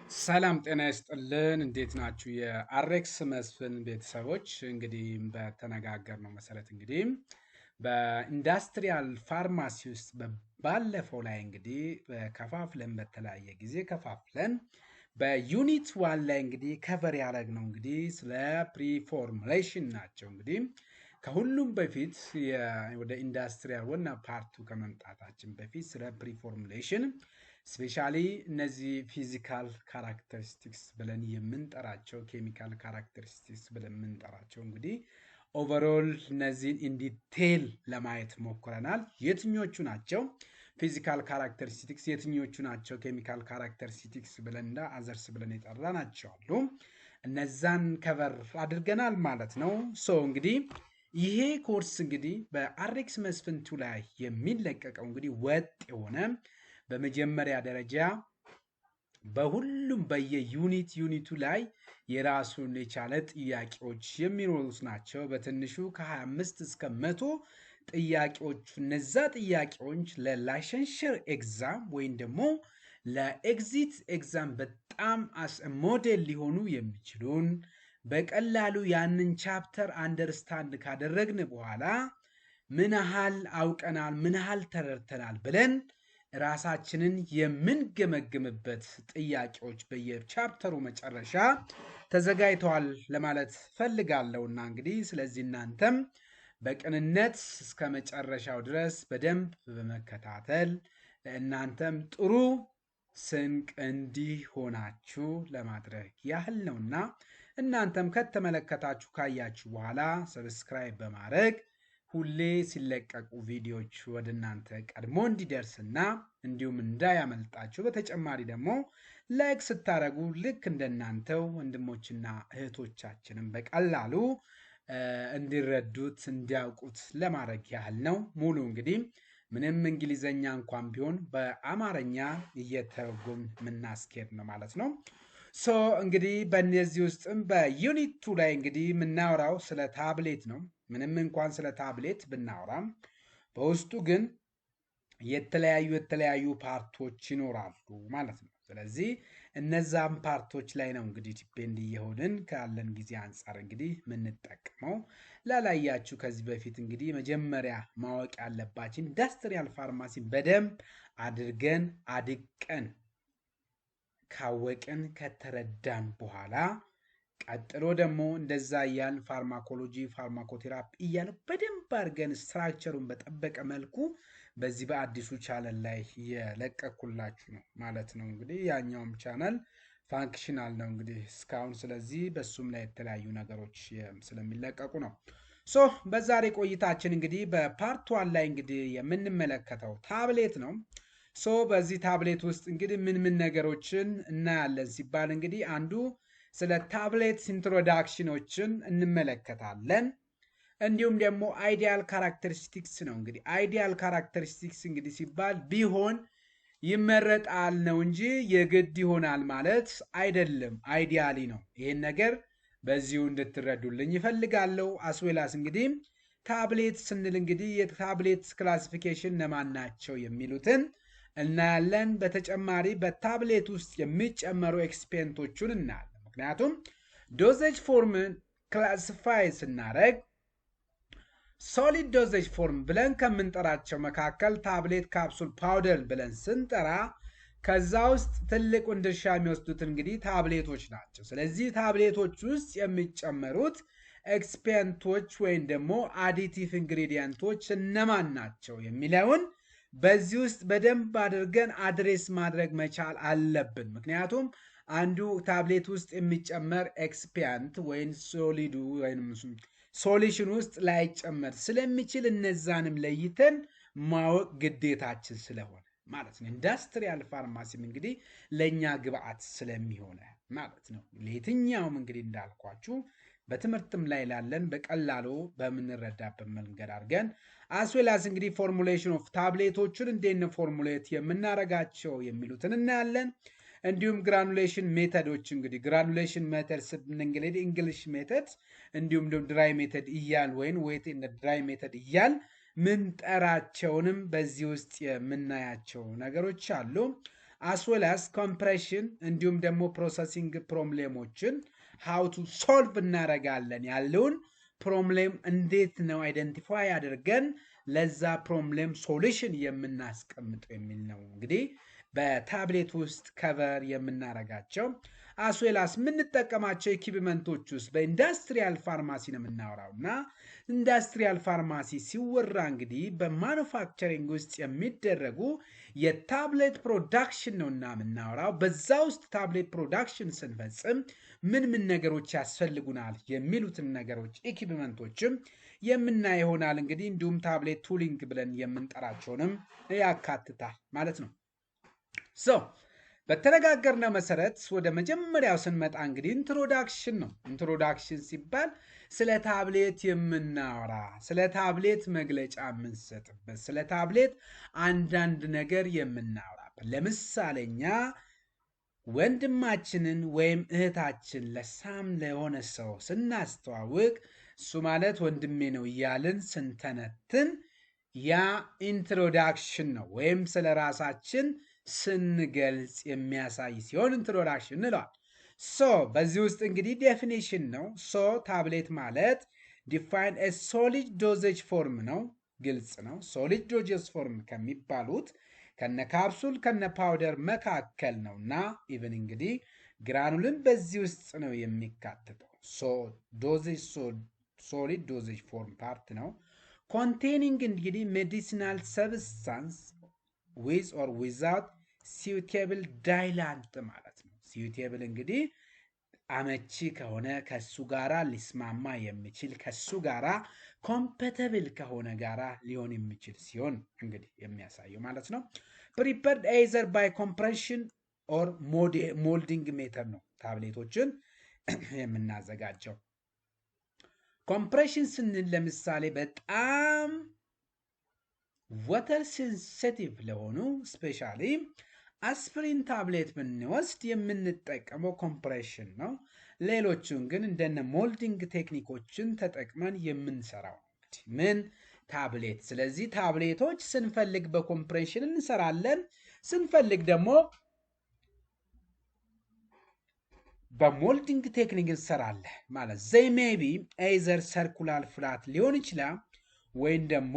ሰላም ጤና ይስጥልን። እንዴት ናችሁ? የአሬክስ መስፍን ቤተሰቦች፣ እንግዲህ በተነጋገርነው መሰረት እንግዲህ በ industrial pharmacy ውስጥ ባለፈው ላይ እንግዲህ ከፋፍለን፣ በተለያየ ጊዜ ከፋፍለን በ unit 1 ላይ እንግዲህ cover ያደረግነው እንግዲህ ስለ preformulation ናቸው። እንግዲህ ከሁሉም በፊት ወደ industrial ዋና part ኡ ከመምጣታችን በፊት ስለ preformulation specially እነዚህ physical characteristics ብለን የምንጠራቸው፣ chemical characteristics ብለን የምንጠራቸው እንግዲህ overall እነዚህን in detail ለማየት ሞክረናል። የትኞቹ ናቸው physical characteristics፣ የትኞቹ ናቸው chemical characteristics ብለን እንደ others ብለን የጠራናቸው አሉ። እነዛን cover አድርገናል ማለት ነው። So እንግዲህ ይሄ ኮርስ እንግዲህ በአሬክስ መስፍንቱ ላይ የሚለቀቀው እንግዲህ ወጥ የሆነ በመጀመሪያ ደረጃ በሁሉም በየ unit ኡ ላይ የራሱን የቻለ ጥያቄዎች የሚኖሩት ናቸው። በትንሹ ከ25 እስከ 100 ጥያቄዎች፣ እነዛ ጥያቄዎች ለ licensure exam ወይም ደግሞ ለ exit exam በጣም as model ሊሆኑ የሚችሉን፣ በቀላሉ ያንን chapter understand ካደረግን በኋላ ምን ያህል አውቀናል፣ ምን ያህል ተረድተናል ብለን ራሳችንን የምንገመግምበት ጥያቄዎች በየ chapter ኡ መጨረሻ ተዘጋጅተዋል ለማለት ፈልጋለሁና እንግዲህ ስለዚህ እናንተም በቅንነት እስከ መጨረሻው ድረስ በደንብ በመከታተል እናንተም ጥሩ ስንቅ እንዲሆናችሁ ለማድረግ ያህል ነውና እናንተም ከተመለከታችሁ፣ ካያችሁ በኋላ subscribe በማድረግ ሁሌ ሲለቀቁ ቪዲዮዎች ወደ እናንተ ቀድሞ እንዲደርስና እንዲሁም እንዳያመልጣችሁ፣ በተጨማሪ ደግሞ like ስታደርጉ ልክ እንደናንተው ወንድሞችና እህቶቻችንም በቀላሉ እንዲረዱት፣ እንዲያውቁት ለማድረግ ያህል ነው። ሙሉ እንግዲህ ምንም እንግሊዘኛ እንኳን ቢሆን በአማርኛ እየተረጎምን የምናስኬድ ነው ማለት ነው። So እንግዲህ በእነዚህ ውስጥም በ unit 2 ላይ እንግዲህ የምናወራው ስለ ታብሌት ነው። ምንም እንኳን ስለ ታብሌት ብናወራም በውስጡ ግን የተለያዩ part ኦች ይኖራሉ ማለት ነው። ስለዚህ እነዛም part ኦች ላይ ነው እንግዲህ depend እየሆንን ካለን ጊዜ አንጻር እንግዲህ የምንጠቀመው። ላላያችሁ ከዚህ በፊት እንግዲህ መጀመሪያ ማወቅ ያለባችን industrial pharmacy ን በደንብ አድርገን አድቀን ካወቅን፣ ከተረዳን በኋላ ቀጥሎ ደግሞ እንደዛ እያልን pharmacology፣ pharmacotherapy እያልን በደንብ አድርገን structure ኡን በጠበቀ መልኩ በዚህ በአዲሱ ቻነል ላይ የለቀኩላችሁ ነው ማለት ነው። እንግዲህ ያኛውም channel functional ነው እንግዲህ እስካሁን። ስለዚህ በሱም ላይ የተለያዩ ነገሮች ስለሚለቀቁ ነው። So በዛሬ ቆይታችን እንግዲህ በ part 1 ላይ እንግዲህ የምንመለከተው ታብሌት ነው። So በዚህ ታብሌት ውስጥ እንግዲህ ምን ምን ነገሮችን እናያለን ሲባል እንግዲህ አንዱ ስለ tablet introduction ኦችን እንመለከታለን። እንዲሁም ደግሞ ideal characteristics ነው። እንግዲህ ideal characteristics እንግዲህ ሲባል ቢሆን ይመረጣል ነው እንጂ የግድ ይሆናል ማለት አይደለም። Ideally ነው። ይህን ነገር በዚሁ እንድትረዱልኝ ይፈልጋለሁ። As well as እንግዲህ ታብሌት ስንል እንግዲህ የ tablet classification እነማን ናቸው የሚሉትን እናያለን። በተጨማሪ በታብሌት ውስጥ የሚጨመሩ excipient ኦቹን እናያለን። ምክንያቱም dosage form classify ስናደርግ solid dosage form ብለን ከምንጠራቸው መካከል tablet፣ capsule፣ powder ብለን ስንጠራ ከዛ ውስጥ ትልቁን ድርሻ የሚወስዱት እንግዲህ ታብሌቶች ናቸው። ስለዚህ ታብሌቶች ውስጥ የሚጨመሩት excipient ኦች ወይም ደግሞ additive ingredient ኦች እነማን ናቸው የሚለውን በዚህ ውስጥ በደንብ አድርገን address ማድረግ መቻል አለብን። ምክንያቱም አንዱ ታብሌት ውስጥ የሚጨመር excipient ወይም solid ኡ ወይም solution ውስጥ ላይጨመር ስለሚችል እነዛንም ለይተን ማወቅ ግዴታችን ስለሆነ ማለት ነው። Industrial pharmacy ም እንግዲህ ለእኛ ግብአት ስለሚሆነ ማለት ነው። ለየትኛውም እንግዲህ እንዳልኳችሁ በትምህርትም ላይ ላለን በቀላሉ በምንረዳበት መንገድ አድርገን as well as እንግዲህ formulation of tablet ኦችን እንዴት ነው formulate የምናደርጋቸው የሚሉትን እናያለን። እንዲሁም granulation method ኦች፣ እንግዲህ granulation method እንግዲህ English method እንዲሁም ደግሞ dry method እያል ወይም wet dry method እያል ምንጠራቸውንም በዚህ ውስጥ የምናያቸው ነገሮች አሉ። As well as compression እንዲሁም ደግሞ processing problem ኦችን how to solve እናደርጋለን፣ ያለውን problem እንዴት ነው identify አድርገን ለዛ problem solution የምናስቀምጠው የሚል ነው። እንግዲህ በታብሌት ውስጥ cover የምናደርጋቸው as well as የምንጠቀማቸው equipment ኦች ውስጥ በ industrial pharmacy ነው የምናወራው። እና industrial pharmacy ሲወራ እንግዲህ በ manufacturing ውስጥ የሚደረጉ የ tablet production ነው እና የምናወራው። በዛ ውስጥ tablet production ስንፈጽም ምን ምን ነገሮች ያስፈልጉናል የሚሉትን ነገሮች equipment ኦችም የምናይ ይሆናል። እንግዲህ እንዲሁም tablet tooling ብለን የምንጠራቸውንም ያካትታል ማለት ነው። So በተነጋገርነው መሰረት ወደ መጀመሪያው ስንመጣ እንግዲህ introduction ነው። Introduction ሲባል ስለ ታብሌት የምናወራ፣ ስለ ታብሌት መግለጫ የምንሰጥበት፣ ስለ ታብሌት አንዳንድ ነገር የምናወራበት። ለምሳሌ እኛ ወንድማችንን ወይም እህታችን ለ some ለሆነ ሰው ስናስተዋውቅ እሱ ማለት ወንድሜ ነው እያልን ስንተነትን ያ introduction ነው፣ ወይም ስለ ራሳችን ስንገልጽ የሚያሳይ ሲሆን introduction እንለዋል። So በዚህ ውስጥ እንግዲህ definition ነው። So tablet ማለት define solid dosage form ነው። ግልጽ ነው። Solid dosage form ከሚባሉት ከነ ካፕሱል ከነ powder መካከል ነው እና even እንግዲህ granule ን በዚህ ውስጥ ነው የሚካተተው። Dosage solid dosage form part ነው። Containing እንግዲህ medicinal substance with or without suitable diluent ማለት ነው። Suitable እንግዲህ አመቺ ከሆነ፣ ከሱ ጋራ ሊስማማ የሚችል፣ ከሱ ጋራ compatible ከሆነ ጋራ ሊሆን የሚችል ሲሆን እንግዲህ የሚያሳየው ማለት ነው። Prepared either by compression or molding method ነው ታብሌቶችን የምናዘጋጀው። Compression ስንል ለምሳሌ በጣም water sensitive ለሆኑ specially aspirin tablet ብንወስድ የምንጠቀመው compression ነው። ሌሎቹን ግን እንደነ molding technique ኦችን ተጠቅመን የምንሰራው እንግዲህ ምን ታብሌት። ስለዚህ ታብሌቶች ስንፈልግ በ compression እንሰራለን፣ ስንፈልግ ደግሞ በ molding technique እንሰራለን ማለት። They may be either circular flat ሊሆን ይችላል ወይም ደግሞ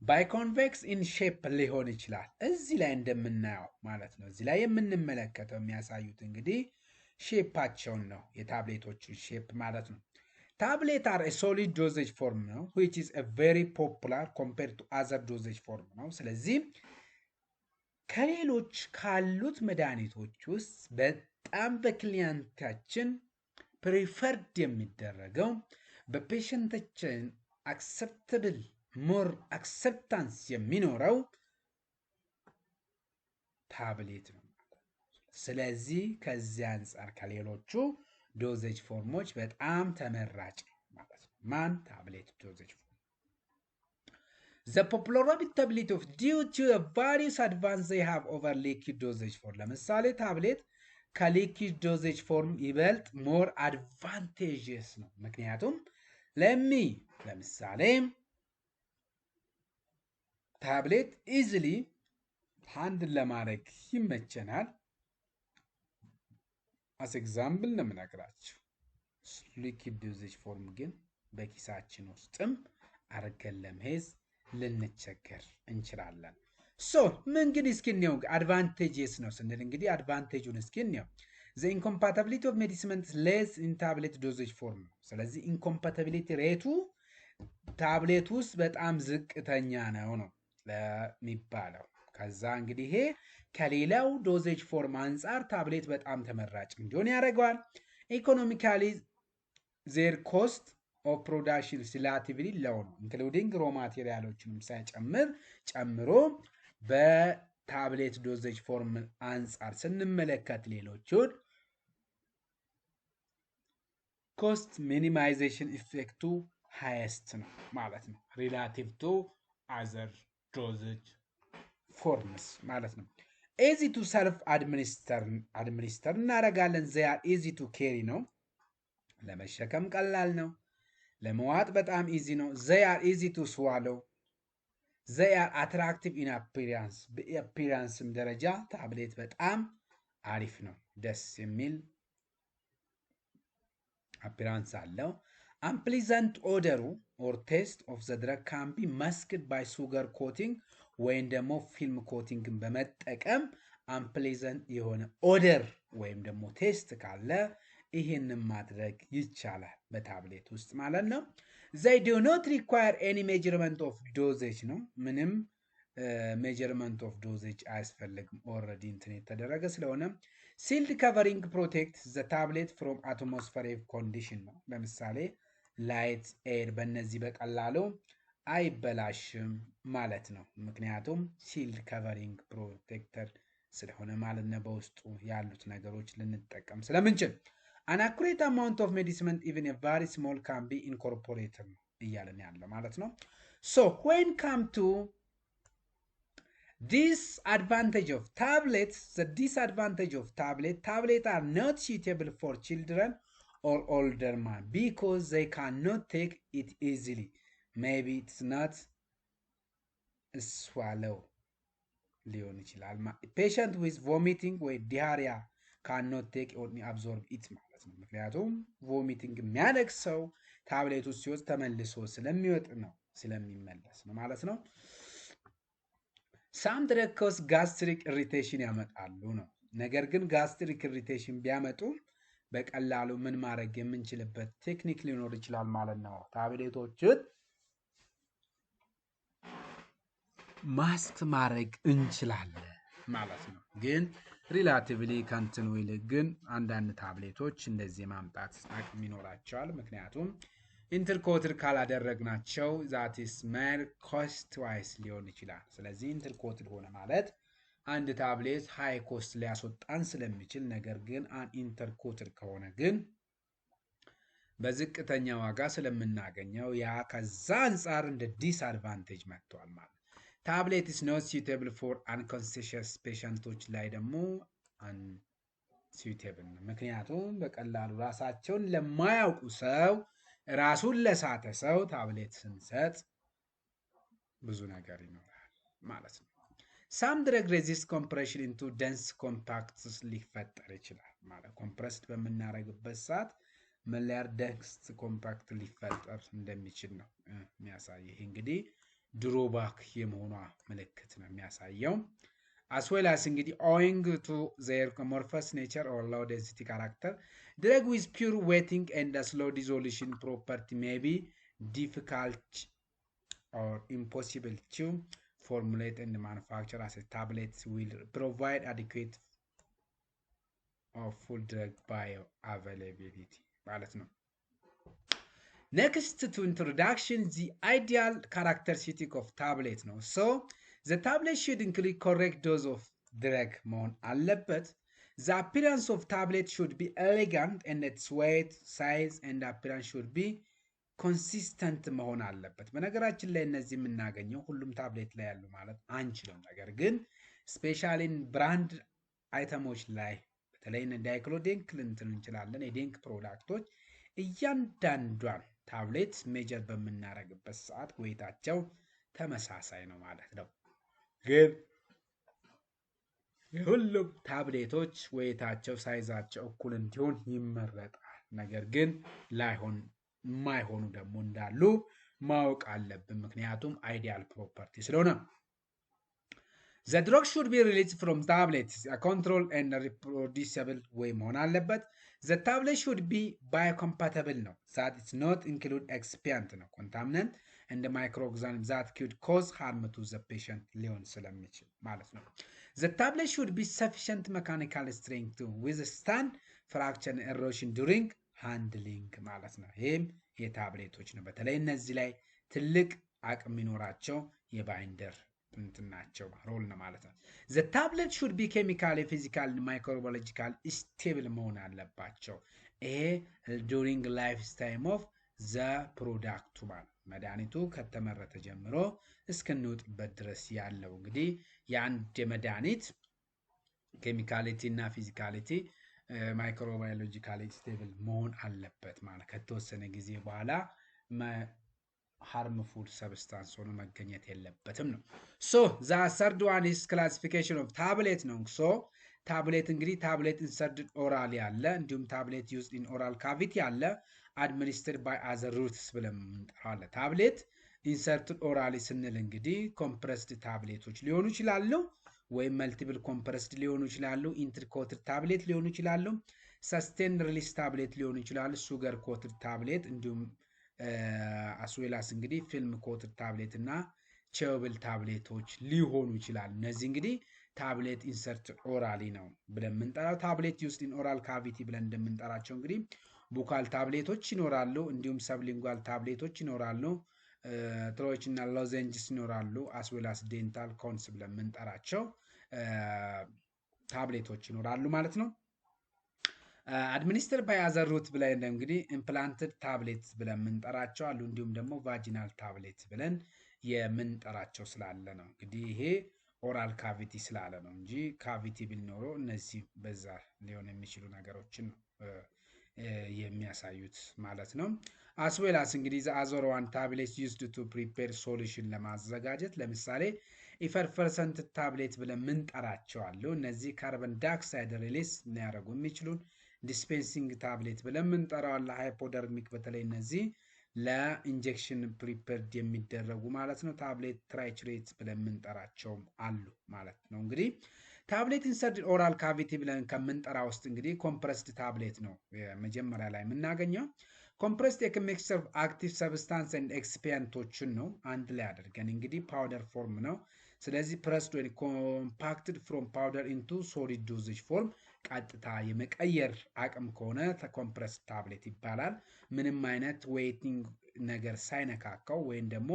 biconvex in shape ሊሆን ይችላል። እዚህ ላይ እንደምናየው ማለት ነው። እዚህ ላይ የምንመለከተው የሚያሳዩት እንግዲህ shape ኣቸውን ነው፣ የታብሌቶቹን shape ማለት ነው። Tablet are solid dosage form ነው which is very popular compared to other dosage form ነው። ስለዚህ ከሌሎች ካሉት መድኃኒቶች ውስጥ በጣም በ client ኣችን preferred የሚደረገው፣ በ patient ኣችን acceptable፣ more acceptance የሚኖረው ታብሌት ነው። ስለዚህ ከዚህ አንጻር ከሌሎቹ dosage form ኦች በጣም ተመራጭ ነው ማለት ነው። ማን? Tablet dosage form። The popularity of due to various advance they have over liquid dosage form። ለምሳሌ ታብሌት ከ liquid dosage form ይበልጥ more advantageous ነው። ምክንያቱም ለምሳሌ tablet easily handle ለማድረግ ይመቸናል። As example ነው የምነግራችሁ። Liquid dosage form ግን በኪሳችን ውስጥም አድርገን ለመሄዝ ልንቸገር እንችላለን። So ምን ግን እስኪ እንየው። Advantages ነው ስንል እንግዲህ advantage ኡን እስኪ እንየው። The incompatibility of medicament less in tablet dosage form ነው። ስለዚህ incompatibility rate ኡ tablet ውስጥ በጣም ዝቅተኛ ነው ነው ለሚባለው። ከዛ እንግዲህ ይሄ ከሌላው dosage form አንጻር ታብሌት በጣም ተመራጭ እንዲሆን ያደርገዋል። Economically their cost of production relatively low ነው፣ including raw material ኦችንም ሳይጨምር ጨምሮ በ tablet dosage form አንጻር ስንመለከት ሌሎቹን cost minimization effect ኡ highest ነው ማለት ነው፣ relative to other dosage forms ማለት ነው። Easy to self administer እናደርጋለን። They are easy to carry ነው፣ ለመሸከም ቀላል ነው። ለመዋጥ በጣም easy ነው። They are easy to swallow። They are attractive in appearance። በ appearance ም ደረጃ ታብሌት በጣም አሪፍ ነው፣ ደስ የሚል appearance አለው። Unpleasant odor ኡ or taste of the drug can be masked by sugar coating ወይም ደግሞ film coating ን በመጠቀም unpleasant የሆነ odor ወይም ደግሞ taste ካለ ይህንን ማድረግ ይቻላል በታብሌት ውስጥ ማለት ነው። They do not require any measurement of dosage ነው። ምንም measurement of dosage አያስፈልግም። Already እንትን የተደረገ ስለሆነ። Sealed covering protect the tablet from atmospheric condition ነው። ለምሳሌ light፣ air በእነዚህ በቀላሉ አይበላሽም ማለት ነው። ምክንያቱም sealed covering protector ስለሆነ ማለት ነው። በውስጡ ያሉት ነገሮች ልንጠቀም ስለምንችል an accurate amount of medicament, even very small, can be incorporated ነው እያለን ያለ ማለት ነው። So when come to this advantage of tablets, the disadvantage of tablet, tablet are not suitable for children or older man because they cannot take it easily. Maybe it's not swallow ሊሆን ይችላል። Patient with vomiting ወይ ዲያሪያ ካኖት ቴክ አብዞርብ ኢት ማለት ነው። ምክንያቱም vomiting የሚያደርግ ሰው ታብሌቱ ሲወስድ ተመልሶ ስለሚወጥ ነው፣ ስለሚመለስ ነው ማለት ነው። Some drug cause gastric irritation ያመጣሉ ነው። ነገር ግን gastric irritation ቢያመጡ በቀላሉ ምን ማድረግ የምንችልበት technique ሊኖር ይችላል ማለት ነው። ታብሌቶችን ማስክ ማድረግ እንችላለን ማለት ነው። ግን relatively ከእንትኑ ይልቅ ግን አንዳንድ ታብሌቶች እንደዚህ ማምጣት አቅም ይኖራቸዋል። ምክንያቱም entercoated ካላደረግናቸው that is more cost wise ሊሆን ይችላል። ስለዚህ entercoated ሆነ ማለት አንድ tablet high cost ሊያስወጣን ስለሚችል፣ ነገር ግን unentercoated ከሆነ ግን በዝቅተኛ ዋጋ ስለምናገኘው ያ ከዛ አንጻር እንደ disadvantage መጥቷል ማለት። Tablet is not suitable for unconscious patient ኦች ላይ ደግሞ unsuitable ነው። ምክንያቱም በቀላሉ ራሳቸውን ለማያውቁ ሰው፣ ራሱን ለሳተ ሰው ታብሌት ስንሰጥ ብዙ ነገር ይኖራል ማለት ነው። Some drug resist compression into dense compacts ሊፈጠር ይችላል ማለት compressed በምናደርግበት ሰዓት መለያር dense compact ሊፈጠር እንደሚችል ነው የሚያሳይ። ይህ እንግዲህ drawback የመሆኗ ምልክት ነው የሚያሳየው። As well as እንግዲህ owing to their amorphous nature or low density character, drug with poor wetting and slow dissolution property may be difficult or impossible to formulate and manufacture as a tablet will provide adequate or full drug bioavailability ማለት ነው። Next to introduction, the ideal characteristic of tablet ነው። So the tablet should include correct dose of drug መሆን አለበት። The appearance of tablet should be elegant and its weight, size and appearance should be consistent መሆን አለበት። በነገራችን ላይ እነዚህ የምናገኘው ሁሉም ታብሌት ላይ ያሉ ማለት አንችልም። ነገር ግን specially brand item ኦች ላይ በተለይ ዳይክሎዴንክ ልንትን እንችላለን። የዴንክ product ኦች እያንዳንዷን tablet measure በምናደርግበት ሰዓት weight ኣቸው ተመሳሳይ ነው ማለት ነው። ግን የሁሉም ታብሌቶች weight ኣቸው፣ size ኣቸው እኩል እንዲሆን ይመረጣል። ነገር ግን ላይሆን የማይሆኑ ደግሞ እንዳሉ ማወቅ አለብን። ምክንያቱም ideal property ስለሆነ። The drug should be released from tablet control and reproducible way መሆን አለበት። The tablet should be biocompatible ነው፣ that it's not include excipient ነው፣ contaminant and microorganism that could cause harm to the patient ሊሆን ስለሚችል ማለት ነው። The tablet should be sufficient mechanical strength to withstand fracture, erosion during handling ማለት ነው። ይህም የታብሌቶች ነው። በተለይ እነዚህ ላይ ትልቅ አቅም የሚኖራቸው የ binder እንትን ናቸው role ነው ማለት ነው። The tablet should be chemically, physical, microbiological stable መሆን አለባቸው። ይሄ during life time of the product ኡ ማለት መድኃኒቱ ከተመረተ ጀምሮ እስክንውጥበት ድረስ ያለው እንግዲህ የአንድ የመድኃኒት chemicality እና physicality, microbiologically stable መሆን አለበት ማለት ከተወሰነ ጊዜ በኋላ Harmful substance ሆኖ መገኘት የለበትም ነው። So the third one is classification of tablet ነው። So tablet እንግዲህ tablet inserted orally አለ፣ እንዲሁም tablet used in oral cavity አለ፣ administered by other routes ብለን እንጠራዋለን። Tablet inserted orally ስንል እንግዲህ compressed tablet ኦች ሊሆኑ ይችላሉ፣ ወይም multiple compressed ሊሆኑ ይችላሉ፣ enteric-coated tablet ሊሆኑ ይችላሉ፣ sustained release tablet ሊሆኑ ይችላሉ፣ sugar coated tablet እንዲሁም as well as እንግዲህ film coated tablet እና chewable tablet ኦች ሊሆኑ ይችላሉ። እነዚህ እንግዲህ tablet insert orally ነው ብለን የምንጠራው። Tablet used in oral cavity ብለን እንደምንጠራቸው እንግዲህ buccal tablet ኦች ይኖራሉ፣ እንዲሁም sublingual tablet ኦች ይኖራሉ፣ ትሮች እና lozenges ይኖራሉ፣ as well as dental cones ብለን የምንጠራቸው ታብሌቶች ይኖራሉ ማለት ነው። Administer by other route ብለን እንግዲህ implanted tablet ብለን የምንጠራቸው አሉ። እንዲሁም ደግሞ vaginal tablet ብለን የምንጠራቸው ስላለ ነው። እንግዲህ ይሄ oral cavity ስላለ ነው እንጂ cavity ቢል ኖሮ እነዚህ በዛ ሊሆን የሚችሉ ነገሮችን ነው የሚያሳዩት ማለት ነው። As well as እንግዲህ the other one, tablet used to prepare solution ለማዘጋጀት፣ ለምሳሌ effervescent tablet ብለን ምንጠራቸው አሉ። እነዚህ carbon dioxide release ሊያደርጉ የሚችሉን dispensing tablet ብለን ምንጠራው አለ። Hypodermic በተለይ እነዚህ ለ injection prepared የሚደረጉ ማለት ነው። Tablet trituration ብለን የምንጠራቸውም አሉ ማለት ነው። እንግዲህ tablet insert oral cavity ብለን ከምንጠራ ውስጥ እንግዲህ compressed tablet ነው መጀመሪያ ላይ የምናገኘው። Compressed mixture active substance and excipient ኦችን ነው አንድ ላይ አድርገን እንግዲህ powder form ነው። ስለዚህ pressed ወይ compacted from powder into solid dosage form ቀጥታ የመቀየር አቅም ከሆነ compressed tablet ይባላል። ምንም አይነት wetting ነገር ሳይነካካው ወይም ደግሞ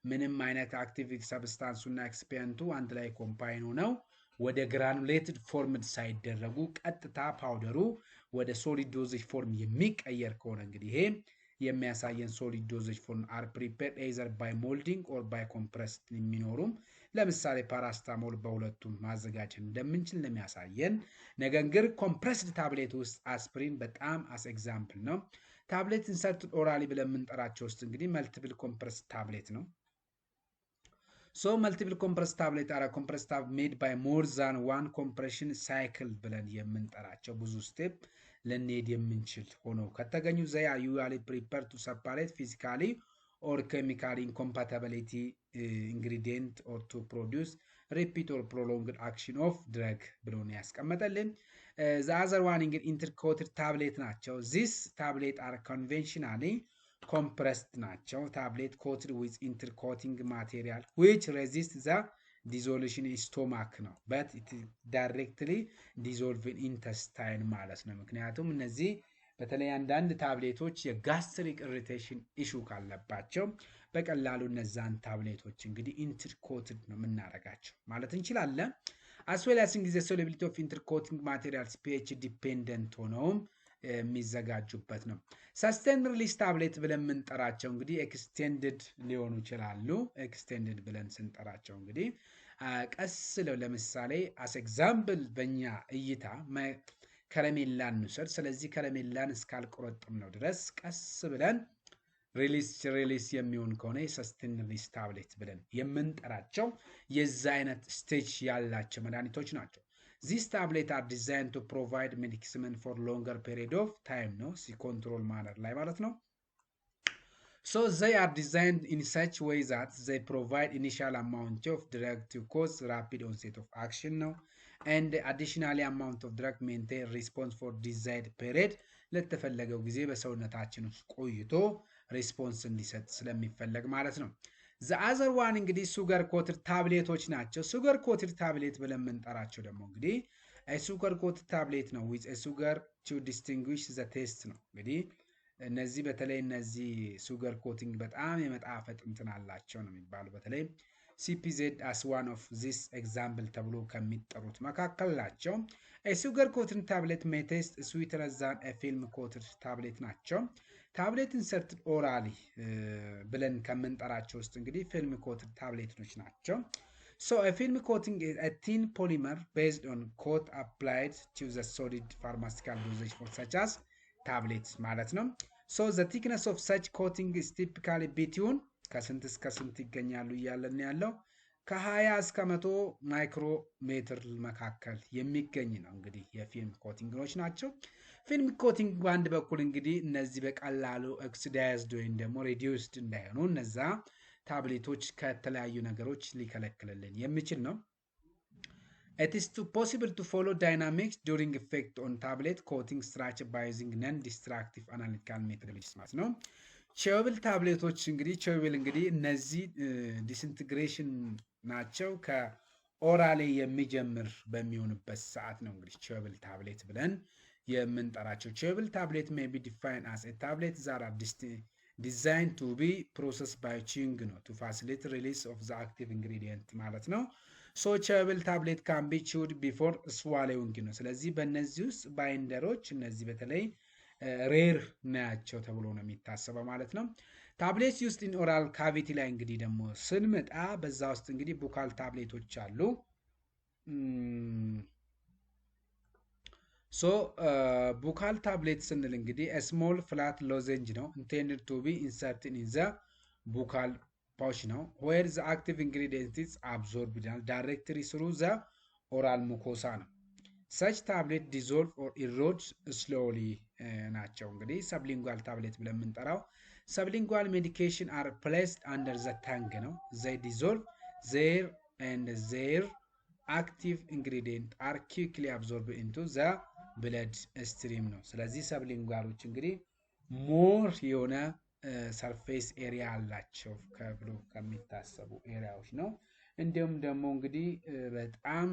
ምንም አይነት active substance ኡ እና excipient ኡ አንድ ላይ combine ሆነው ወደ granulated formed ሳይደረጉ ቀጥታ powder ኡ ወደ solid dosage form የሚቀየር ከሆነ እንግዲህ ይሄ የሚያሳየን solid dosage form are prepared either by molding or by compressed የሚኖሩም፣ ለምሳሌ ፓራስታሞል በሁለቱም ማዘጋጀት እንደምንችል ነው የሚያሳየን። ነገር ግን compressed tablet ውስጥ አስፕሪን በጣም as example ነው። Tablet insert orally ብለን የምንጠራቸው ውስጥ እንግዲህ multiple compressed tablet ነው። So multiple compressed tablet are compressed tab made by more than one compression cycle ብለን የምንጠራቸው ብዙ step ልንሄድ የምንችል ሆኖ ከተገኙ they are usually prepare to separate physically or chemically incompatibility ingredient or to produce repeat or prolonged action of drug ብሎ ነው ያስቀመጠልን። The other one እንግዲህ enteric-coated tablet ናቸው። This tablet are conventionally compressed ናቸው። Tablet coated with enteric-coating material which resist the dissolution stomach ነው but directly dissolve intestine ማለት ነው። ምክንያቱም እነዚህ በተለይ አንዳንድ tablet ኦች የ gastric irritation issue ካለባቸው በቀላሉ እነዛን ታብሌቶች እንግዲህ enteric-coated ነው የምናደርጋቸው ማለት እንችላለን። As well as እንግዲህ solubility of enteric-coating materials pH dependent ሆነውም የሚዘጋጁበት ነው። Sustained release tablet ብለን የምንጠራቸው እንግዲህ extended ሊሆኑ ይችላሉ። Extended ብለን ስንጠራቸው እንግዲህ ቀስ ብለው ለምሳሌ as example በእኛ እይታ ከረሜላን እንውሰድ። ስለዚህ ከረሜላን እስካልቆረጥም ነው ድረስ ቀስ ብለን release የሚሆን ከሆነ የ sustained release tablet ብለን የምንጠራቸው የዛ አይነት stage ያላቸው መድኃኒቶች ናቸው። This tablet are design to provide medicament for longer period of time ነው፣ control manner ላይ ማለት ነው። So they are designed in such way that they provide initial amount of drug to cause rapid onset of action ነው and additionally amount of drug maintain response for desired period፣ ለተፈለገው ጊዜ በሰውነታችን ውስጥ ቆይቶ response እንዲሰጥ ስለሚፈለግ ማለት ነው። The other one እንግዲህ sugar coated tablet ኦች ናቸው። Sugar coated tablet ብለን የምንጠራቸው ደግሞ እንግዲህ sugar coated tablet ነው with sugar to distinguish the taste ነው። እንግዲህ እነዚህ በተለይ እነዚህ sugar coating በጣም የመጣፈጥ እንትን አላቸው ነው የሚባሉ፣ በተለይ CPZ as one of this example ተብሎ ከሚጠሩት መካከል ናቸው። Sugar coated tablet may taste sweeter than film coated tablet ናቸው። Tablet inserted orally ብለን ከምንጠራቸው ውስጥ እንግዲህ film coated tablet ኦች ናቸው። So film coating thin polymer based on coat applied to the solid pharmaceutical dosage for such as tablets ማለት ነው። So the thickness of such coating is typically between ከስንት እስከ ስንት ይገኛሉ እያለን ያለው? ከ20 እስከ 100 ማይክሮሜትር መካከል የሚገኝ ነው። እንግዲህ የ film coating ኦች ናቸው። Film coating በአንድ በኩል እንግዲህ እነዚህ በቀላሉ oxidized ወይም ደግሞ reduced እንዳይሆኑ እነዛ ታብሌቶች ከተለያዩ ነገሮች ሊከለክልልን የሚችል ነው። It is to possible to follow dynamics during effect on tablet coating structure by using non-destructive analytical methodologies ማለት ነው። Chewable tablet ኦች እንግዲህ chewable እንግዲህ እነዚህ disintegration ናቸው። ከ orally የሚጀምር በሚሆንበት ሰዓት ነው እንግዲህ chewable tablet ብለን የምንጠራቸው። Chewable tablet may be defined as a tablet that are designed to be processed by chewing ነው to facilitate release of the active ingredient ማለት ነው። So chewable tablet can be chewed before swallowing ነው። ስለዚህ በእነዚህ ውስጥ binder ኦች እነዚህ በተለይ rare ናቸው ተብሎ ነው የሚታሰበው ማለት ነው። Tablet used in oral cavity ላይ እንግዲህ ደግሞ ስንመጣ በዛ ውስጥ እንግዲህ buccal tablet ኦች አሉ። So buccal tablet ስንል እንግዲህ small flat lozenge ነው intended to be inserted in the buccal pouch ነው where the active ingredient is absorbed directly through the oral mucosa ነው። Such tablet dissolve or erode slowly ናቸው። እንግዲህ sublingual tablet ብለን የምንጠራው sublingual medication are placed under the tongue ነው። They dissolve there and their active ingredient are quickly absorb into the blood stream ነው። ስለዚህ sublingual ኦች እንግዲህ more የሆነ surface area አላቸው ከብሎ ከሚታሰቡ area ዎች ነው። እንዲሁም ደግሞ እንግዲህ በጣም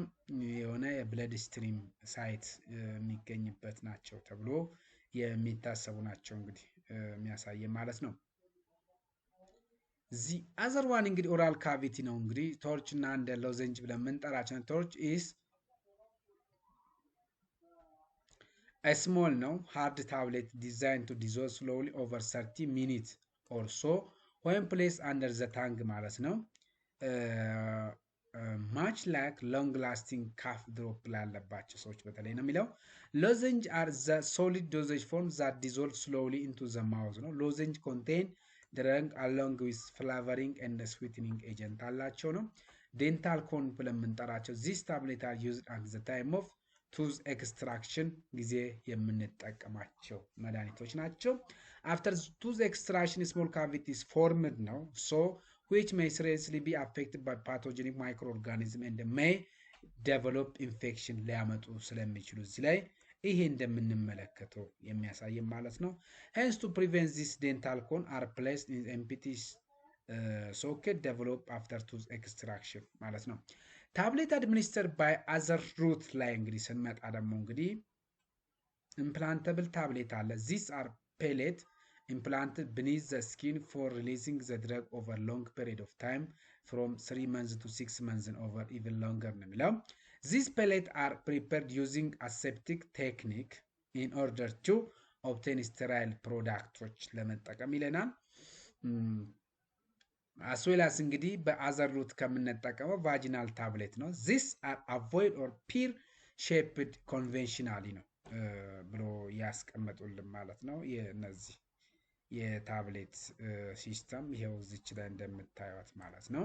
የሆነ የ blood stream site የሚገኝበት ናቸው ተብሎ የሚታሰቡ ናቸው እንግዲህ የሚያሳየ ማለት ነው። The other one እንግዲህ oral cavity ነው። እንግዲህ torch እና እንደ lozenge ብለን የምንጠራቸው torch is small ነው hard tablet design to dissolve slowly over 30 minute or so ወይም place under the tongue ማለት ነው። Much like long lasting cough drop ላለባቸው ሰዎች በተለይ ነው የሚለው። Lozenge are the solid dosage form that dissolve slowly into the mouth ነው። Lozenge contain drug along with flavoring and sweetening agent አላቸው ነው። Dental cone ብለን የምንጠራቸው this tablet are used at the time of tooth extraction ጊዜ የምንጠቀማቸው መድኃኒቶች ናቸው። After tooth extraction small cavities formed ነው so which may seriously be affected by pathogenic microorganism and may develop infection ሊያመጡ ስለሚችሉ እዚህ ላይ ይሄ እንደምንመለከተው የሚያሳይ ማለት ነው። Hence to prevent this, dental cone are placed in empty socket develop after tooth extraction ማለት ነው። Tablet administer by other route ላይ እንግዲህ ስንመጣ ደግሞ እንግዲህ implantable tablet አለ። This are pellet implanted beneath the skin for releasing the drug over long period of time, from 3 months to 6 months over even longer ነው የሚለው። These pellet are prepared using aseptic technique in order to obtain sterile product ኦች ለመጠቀም ይለናል። As well as እንግዲህ በ other route ከምንጠቀመው vaginal tablet ነው። This are ovoid or pear shaped conventionally ነው ብሎ ያስቀመጡልን ማለት ነው። የነዚህ የ tablet system ይሄው እዚች ላይ እንደምታዩት ማለት ነው።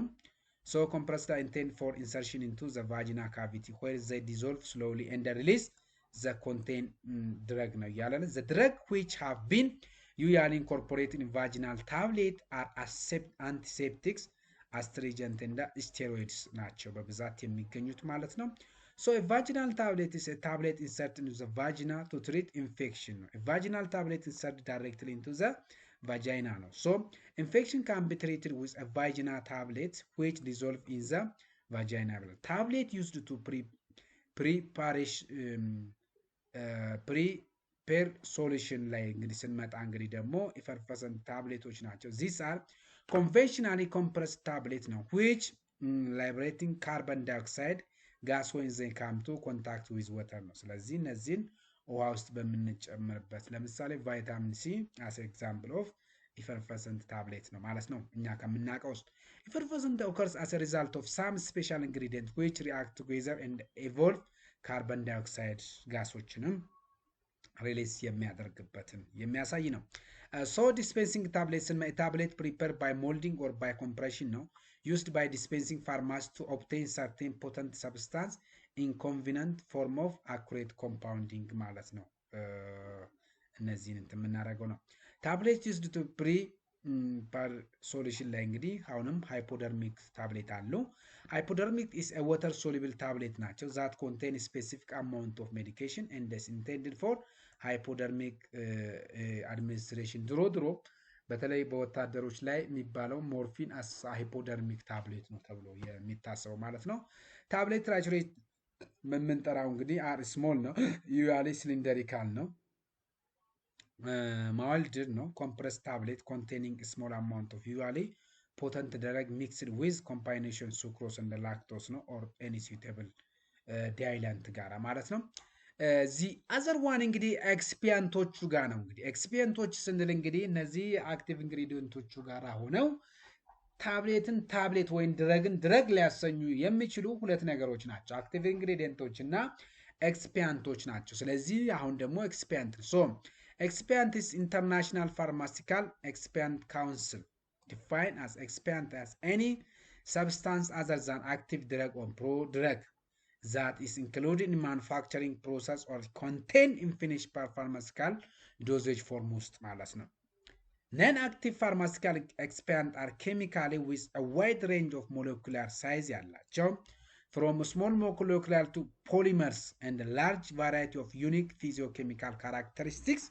So compressed intend for insertion into the vagina cavity where they dissolve slowly and release the contain drug ነው እያለን። The drug which have been usually incorporated in vaginal tablet are antiseptics, astringent እና steroids ናቸው በብዛት የሚገኙት ማለት ነው። So vaginal tablet is tablet insert into the vagina to treat infection ነው። Vaginal tablet insert directly into the vagina ነው። So infection can be treated with vagina tablet which dissolve in the vagina ብለን tablet used to prepare solution ላይ እንግዲህ ስንመጣ እንግዲህ ደግሞ effervescent tablet ኦች ናቸው። This are conventionally compressed tablet ነው which liberating carbon dioxide gas when they come to contact with water ነው። ስለዚህ እነዚህን ውሃ ውስጥ በምንጨምርበት ለምሳሌ vitamin C as example of effervescent tablet ነው ማለት ነው። እኛ ከምናውቀው ውስጥ effervescent occurs as result of some special ingredient which react together and evolve carbon dioxide gas ኦችንም Release የሚያደርግበትን የሚያሳይ ነው። So dispensing tablets፣ tablet prepare by molding or by compression ነው። Used by dispensing pharmacy to obtain certain potent substance in convenient form of accurate compounding ማለት ነው። እነዚህን እንትን የምናደርገው ነው። Tablet used to prepare solution ላይ እንግዲህ አሁንም hypodermic tablet አሉ። Hypodermic is water soluble tablet ናቸው that contain specific amount of medication and is intended for hypodermic administration። ድሮ ድሮ በተለይ በወታደሮች ላይ የሚባለው morphine as hypodermic tablet ነው ተብሎ የሚታሰበው ማለት ነው። Tablet triturate የምንጠራው እንግዲህ are small ነው። Usually cylindrical ነው። Molded ነው። Compressed tablet containing small amount of usually potent drug mixed with combination sucrose and lactose ነው or any suitable diluent ጋራ ማለት ነው። The other one እንግዲህ excipient ኦቹ ጋር ነው። እንግዲህ excipient ኦች ስንል እንግዲህ እነዚህ active ingredient ኦቹ ጋር ሆነው tablet ን tablet ወይም drug ን drug ሊያሰኙ የሚችሉ ሁለት ነገሮች ናቸው፣ active ingredient ኦች እና excipient ኦች ናቸው። ስለዚህ አሁን ደግሞ excipient፣ so excipient is International Pharmaceutical Excipient Council define as excipient as any substance other than active drug or prodrug that is included in manufacturing process or contained in finished pharmaceutical dosage form ውስጥ ማለት ነው። Non active pharmaceutical excipient are chemically with a wide range of molecular size ያላቸው from small molecular to polymers and large variety of unique physiochemical characteristics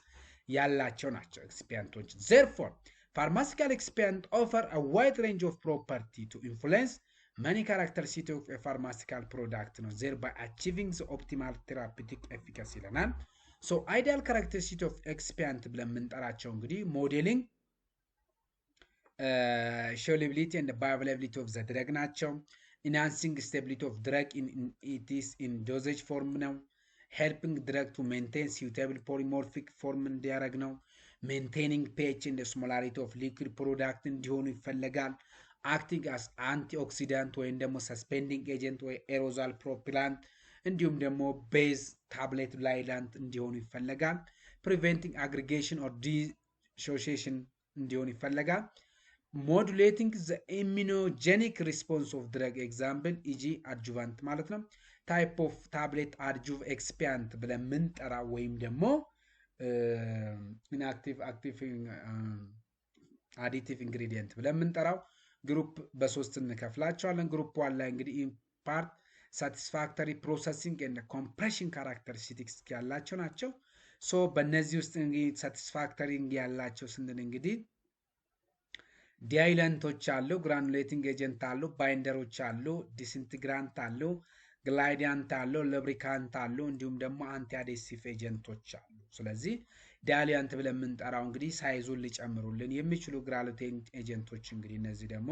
ያላቸው ናቸው excipient ኦች። Therefore, pharmaceutical excipient offer a wide range of property to influence many characteristics of a pharmaceutical product ነው thereby achieving the optimal therapeutic efficacy ይለናል። So ideal characteristic of excipient ብለን የምንጠራቸው እንግዲህ modeling solubility and bioavailability of the drug ናቸው። Enhancing stability of drug its in dosage form ነው። Helping drug to maintain suitable polymorphic form እንዲያደርግ ነው። Maintaining pH and osmolarity of liquid product እንዲሆኑ ይፈለጋል። Acting as antioxidant ወይም ደግሞ suspending agent ወይ aerosol propellant እንዲሁም ደግሞ base tablet diluent እንዲሆኑ ይፈለጋል። Preventing aggregation or dissociation እንዲሆን ይፈለጋል። Modulating the immunogenic response of drug, example e.g. adjuvant ማለት ነው። Type of tablet adjuv excipient ብለን ምንጠራ ወይም ደግሞ inactive active additive ingredient ብለን ምንጠራው group በሶስት እንከፍላቸዋለን። Group one ላይ እንግዲህ impart satisfactory processing and compression characteristics ያላቸው ናቸው። So በእነዚህ ውስጥ እንግዲህ satisfactory ያላቸው ስንል እንግዲህ diluent ኦች አሉ፣ granulating agent አሉ፣ binder ኦች አሉ፣ disintegrant አሉ፣ glidant አሉ፣ lubricant አሉ፣ እንዲሁም ደግሞ anti adhesive agent ኦች አሉ። ስለዚህ diluent ብለን የምንጠራው እንግዲህ size ኡን ሊጨምሩልን የሚችሉ granulating agent ኦች እንግዲህ እነዚህ ደግሞ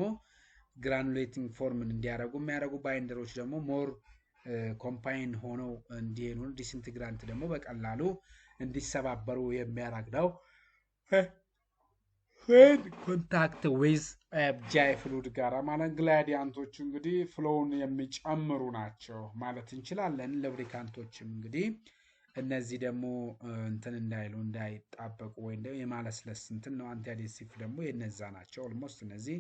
granulating form ን እንዲያደርጉ የሚያደርጉ፣ binder ኦች ደግሞ more combine ሆነው እንዲሄዱ፣ disintegrant ደግሞ በቀላሉ እንዲሰባበሩ የሚያደርግ ነው። Contact with GI fluid ጋር ማለት glidant ኦቹ እንግዲህ flow ውን የሚጨምሩ ናቸው ማለት እንችላለን። Lubricant ኦችም እንግዲህ እነዚህ ደግሞ እንትን እንዳይሉ እንዳይጣበቁ ወይም ደግሞ የማለስለስ እንትን ነው። Anti adhesive ደግሞ የነዛ ናቸው። Almost እነዚህ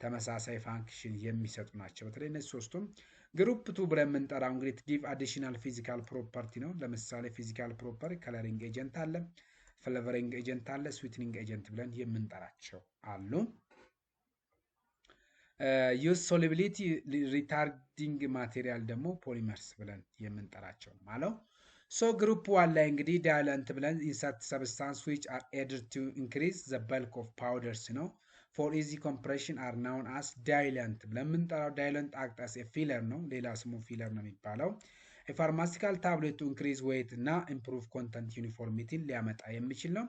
ተመሳሳይ function የሚሰጡ ናቸው። በተለይ እነዚህ ሶስቱም። Group two ብለን የምንጠራው እንግዲህ give additional physical property ነው። ለምሳሌ physical property coloring agent አለ፣ flavoring agent አለ፣ sweetening agent ብለን የምንጠራቸው አሉ። Use solubility retarding material ደግሞ polymers ብለን የምንጠራቸው ማለት። So group one ላይ እንግዲህ diluent ብለን insert substance which are added to increase the bulk of powders ነው for easy compression are known as diluent ብለን የምንጠራው። Diluent act as filler ነው። ሌላ ስሙ filler ነው የሚባለው። የ pharmaceutical tablet to increase weight እና improve content uniformity ን ሊያመጣ የሚችል ነው።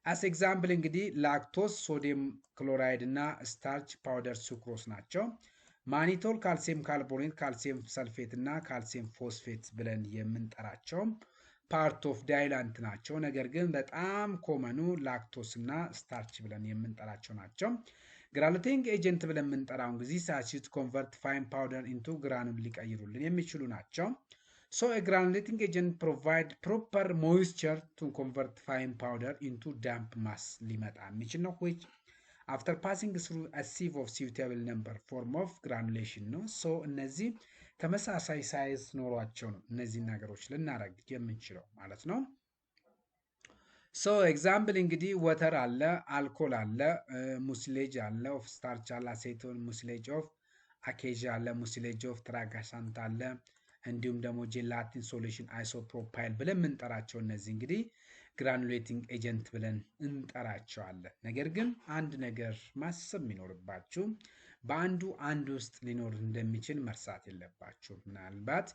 As example እንግዲህ lactose፣ sodium chloride እና starch powder sucrose ናቸው። Mannitol፣ calcium carbonate፣ calcium sulfate እና calcium phosphate ብለን የምንጠራቸው part of diluent ናቸው። ነገር ግን በጣም common ኑ lactose እና starch ብለን የምንጠራቸው ናቸው። Granulating agent ብለን የምንጠራውን ጊዜ ሳሲት convert fine powder into granule ሊቀይሩልን የሚችሉ ናቸው። So granulating agent provide proper moisture to convert fine powder into damp mass ሊመጣ የሚችል ነው፣ which after passing through sieve of suitable number form of granulation ነው። So እነዚህ ተመሳሳይ size ኖሯቸው ነው እነዚህ ነገሮች ልናደርግ የምንችለው ማለት ነው። So example እንግዲህ water አለ፣ አልኮል አለ፣ mucilage አለ፣ of starch አለ፣ acetone፣ mucilage of acacia አለ፣ mucilage of tragacanth አለ፣ እንዲሁም ደግሞ gelatin solution፣ isopropyl ብለን የምንጠራቸው እነዚህ እንግዲህ granulating agent ብለን እንጠራቸዋለን። ነገር ግን አንድ ነገር ማሰብ የሚኖርባችሁ በአንዱ አንድ ውስጥ ሊኖር እንደሚችል መርሳት የለባችሁ። ምናልባት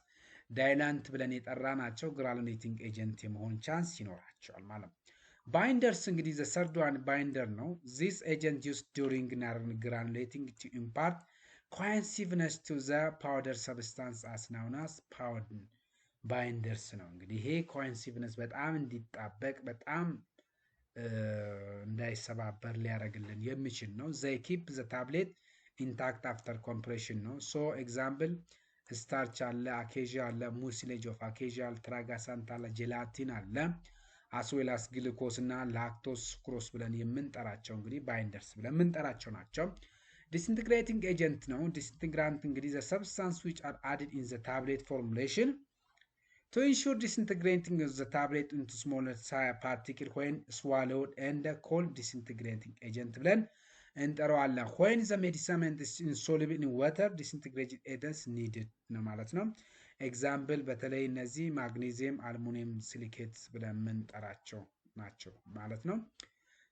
diluent ብለን የጠራናቸው granulating agent የመሆን chance ይኖራቸዋል ማለት ነው። Binders እንግዲህ the third one binder ነው። This agent used during granulating to impart cohesiveness to the powder substance as known as powder binders ነው። እንግዲህ ይሄ cohesiveness በጣም እንዲጣበቅ፣ በጣም እንዳይሰባበር ሊያደርግልን የሚችል ነው። They keep the tablet intact after compression ነው። So example starch አለ፣ acacia አለ፣ mucilage of acacia፣ tragacanth አለ፣ gelatin አለ፣ as well as glucose እና lactose፣ sucrose ብለን የምንጠራቸው እንግዲህ binders ብለን የምንጠራቸው ናቸው። Disintegrating agent ነው። Disintegrant እንግዲህ the substance which are added in the tablet formulation to ensure disintegrating the tablet into smaller particle when swallowed and called disintegrating agent ብለን እንጠራዋለን። When the medicament is insoluble in water, disintegrating agents needed ነው ማለት ነው። Example በተለይ እነዚህ magnesium፣ aluminum silicate ብለን የምንጠራቸው ናቸው ማለት ነው።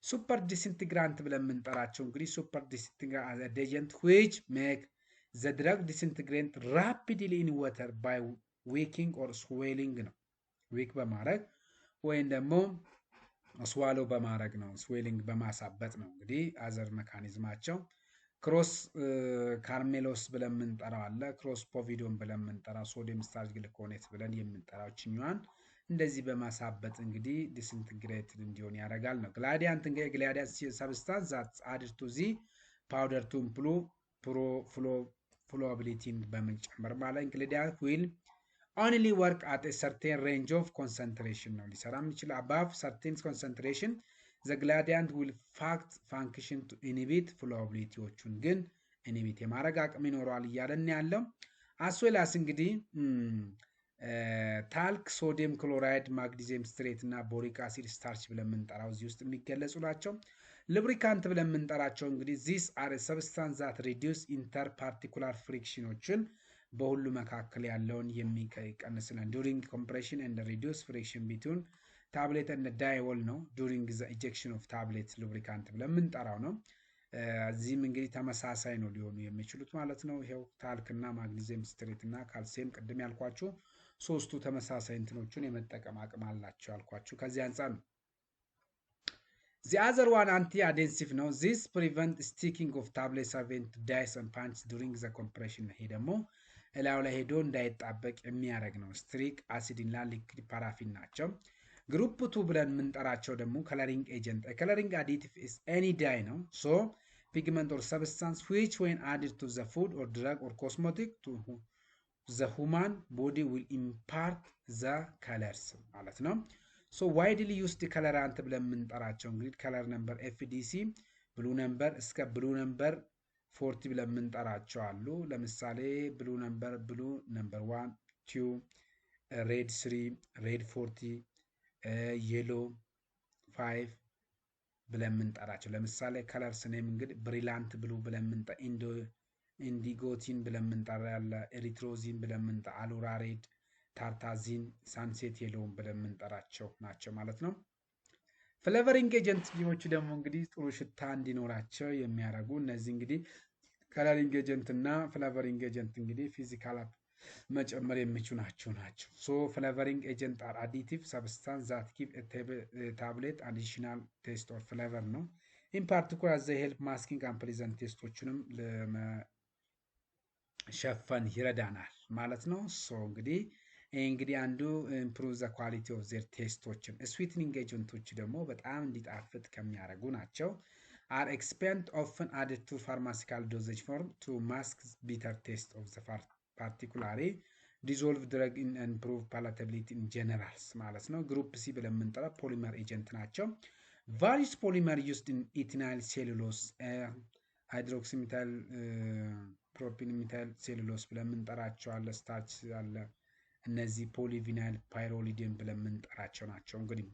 Super disintegrant ብለን የምንጠራቸው እንግዲህ super disintegrant agent which make the drug disintegrate rapidly in water by wicking or swelling ነው። Wick በማድረግ ወይም ደግሞ swallow በማድረግ ነው። Swelling በማሳበጥ ነው። እንግዲህ other mechanism ኣቸው croscarmellose ብለን የምንጠራው አለ። Crospovidone ብለን የምንጠራው፣ sodium starch gluconate ብለን የምንጠራው ችኛዋን እንደዚህ በማሳበጥ እንግዲህ disintegrated እንዲሆን ያደርጋል ነው። Glidant እንግዲህ glidant substance that added to the powder to improve flowability ን በመጨመር ማለት glidant will only work at certain range of concentration ነው ሊሰራ የሚችል። Above certain concentration, the glidant will fact function to inhibit flowability ዎቹን ግን inhibit የማድረግ አቅም ይኖረዋል እያለን ያለው። As well as እንግዲህ talc፣ sodium chloride፣ magnesium stearate እና boric acid፣ starch ብለን የምንጠራው እዚህ ውስጥ የሚገለጹ ናቸው። Lubricant ብለን የምንጠራቸው እንግዲህ these are substance that reduce interparticular friction ኖችን በሁሉ መካከል ያለውን የሚቀንስልን during compression and reduce friction between tablet and die wall ነው። During the ejection of tablet lubricant ብለን የምንጠራው ነው። እዚህም እንግዲህ ተመሳሳይ ነው ሊሆኑ የሚችሉት ማለት ነው። ይኸው talc እና magnesium stearate እና ካልሲየም ቅድም ያልኳችሁ ሶስቱ ተመሳሳይ እንትኖቹን የመጠቀም አቅም አላቸው ያልኳችሁ ከዚህ አንጻር ነው። The other one anti adhesive ነው። This prevent sticking of tablet surface dies and punch during the compression። ይሄ ደግሞ እላዩ ላይ ሄዶ እንዳይጣበቅ የሚያደርግ ነው። Stearic acid እና liquid paraffin ናቸው። Group two ብለን የምንጠራቸው ደግሞ coloring agent። Coloring additive is any dye ነው። So pigment or substance which when added to the food or drug or cosmetic to the human body will impart the colors ማለት ነው። So widely used colorant ብለን የምንጠራቸው እንግዲህ color number FD&C blue number እስከ blue number 40 ብለን የምንጠራቸው አሉ። ለምሳሌ blue number 1, 2፣ red 3፣ red 40፣ yellow 5 ብለን የምንጠራቸው። ለምሳሌ colors name እንግዲህ brilliant blue ብለን የምንጠ indigotin ብለን የምንጠራ ያለ፣ erythrosine ብለን የምንጠራ፣ allura red፣ tartrazine፣ sunset yellow ን ብለን የምንጠራቸው ናቸው ማለት ነው። Flavoring agent ዎቹ ደግሞ እንግዲህ ጥሩ ሽታ እንዲኖራቸው የሚያደርጉ እነዚህ እንግዲህ coloring agent እና flavoring agent እንግዲህ physical መጨመር የሚችሉ ናቸው። So flavoring agent are additive substance that give tablet additional taste or flavor ነው። In particular, they help masking unpleasant taste ኦችንም ለመሸፈን ይረዳናል ማለት ነው። So እንግዲህ ይህ እንግዲህ አንዱ improve the quality of their taste ኦችን። Sweetening agent ኦች ደግሞ በጣም እንዲጣፍጥ ከሚያደርጉ ናቸው። Are excipient often added to pharmaceutical dosage form to mask bitter taste of the particularly Dissolve drug in improve palatability in generals ማለት ነው። Group C ብለን የምንጠራ polymer agent ናቸው። Various polymer used in ethyl cellulose፣ hydroxymethyl propyl methyl cellulose ብለን የምንጠራቸው አለ። Starch አለ። እነዚህ polyvinyl pyrrolidone ብለን የምንጠራቸው ናቸው። እንግዲህ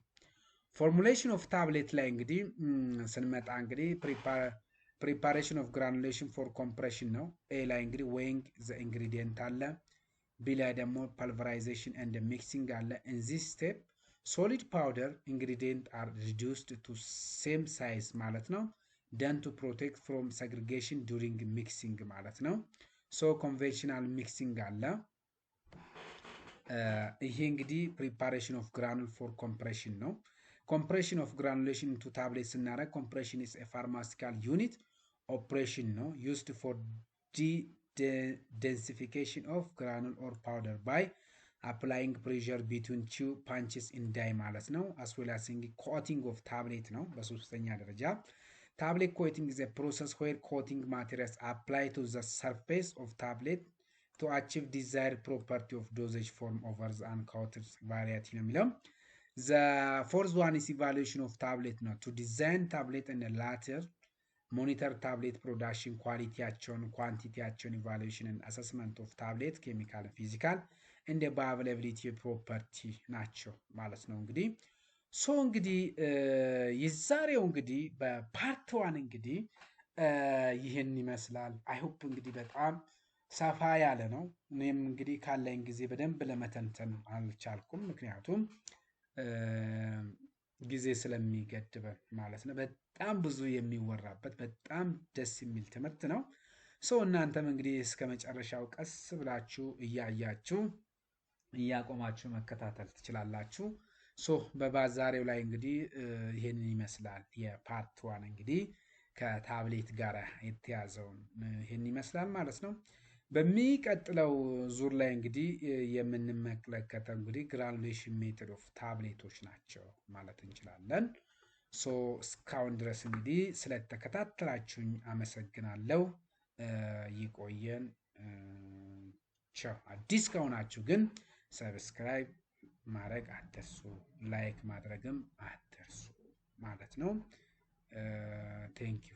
formulation of tablet ላይ እንግዲህ ስንመጣ እንግዲህ preparation of granulation for compression ነው። A ላይ እንግዲህ weighing the ingredient አለ። B ላይ ደግሞ pulverization and mixing አለ። In this step, solid powder ingredient are reduced to same size ማለት ነው። Done to protect from segregation during mixing ማለት ነው። So conventional mixing አለ። ይሄ እንግዲህ preparation of granule for compression ነው። Compression of granulation into tablet ስናደርግ compression is pharmaceutical unit operation ነው used for densification of granule or powder by applying pressure between two punches in die ማለት ነው። As well as coating of tablet ነው። በሶስተኛ ደረጃ tablet coating is process where coating materials apply to the surface of tablet to achieve desired property of dosage form over the uncoated variety ነው የሚለው። The fourth one is evaluation of tablet ነው። To design tablet and later monitor tablet production quality ያቸውን፣ quantity ያቸውን evaluation, assessment of tablet chemical, physical and bioavailability property ናቸው ማለት ነው። እንግዲህ so እንግዲህ የዛሬው እንግዲህ በ part one እንግዲህ ይህን ይመስላል። I hope እንግዲህ በጣም ሰፋ ያለ ነው። እኔም እንግዲህ ካለኝ ጊዜ በደንብ ለመተንተን አልቻልኩም፣ ምክንያቱም ጊዜ ስለሚገድበን ማለት ነው። በጣም ብዙ የሚወራበት በጣም ደስ የሚል ትምህርት ነው። So እናንተም እንግዲህ እስከ መጨረሻው ቀስ ብላችሁ እያያችሁ እያቆማችሁ መከታተል ትችላላችሁ። So በዛሬው ላይ እንግዲህ ይሄንን ይመስላል። የ part one እንግዲህ ከታብሌት ጋር የተያዘውን ይሄን ይመስላል ማለት ነው። በሚቀጥለው ዙር ላይ እንግዲህ የምንመለከተው እንግዲህ granulation method of tablet ኦች ናቸው ማለት እንችላለን። So እስካሁን ድረስ እንግዲህ ስለተከታተላችሁኝ አመሰግናለሁ። ይቆየን። ቻው። አዲስ ከሆናችሁ ግን subscribe ማድረግ አትርሱ፣ like ማድረግም አትርሱ ማለት ነው። Thank you.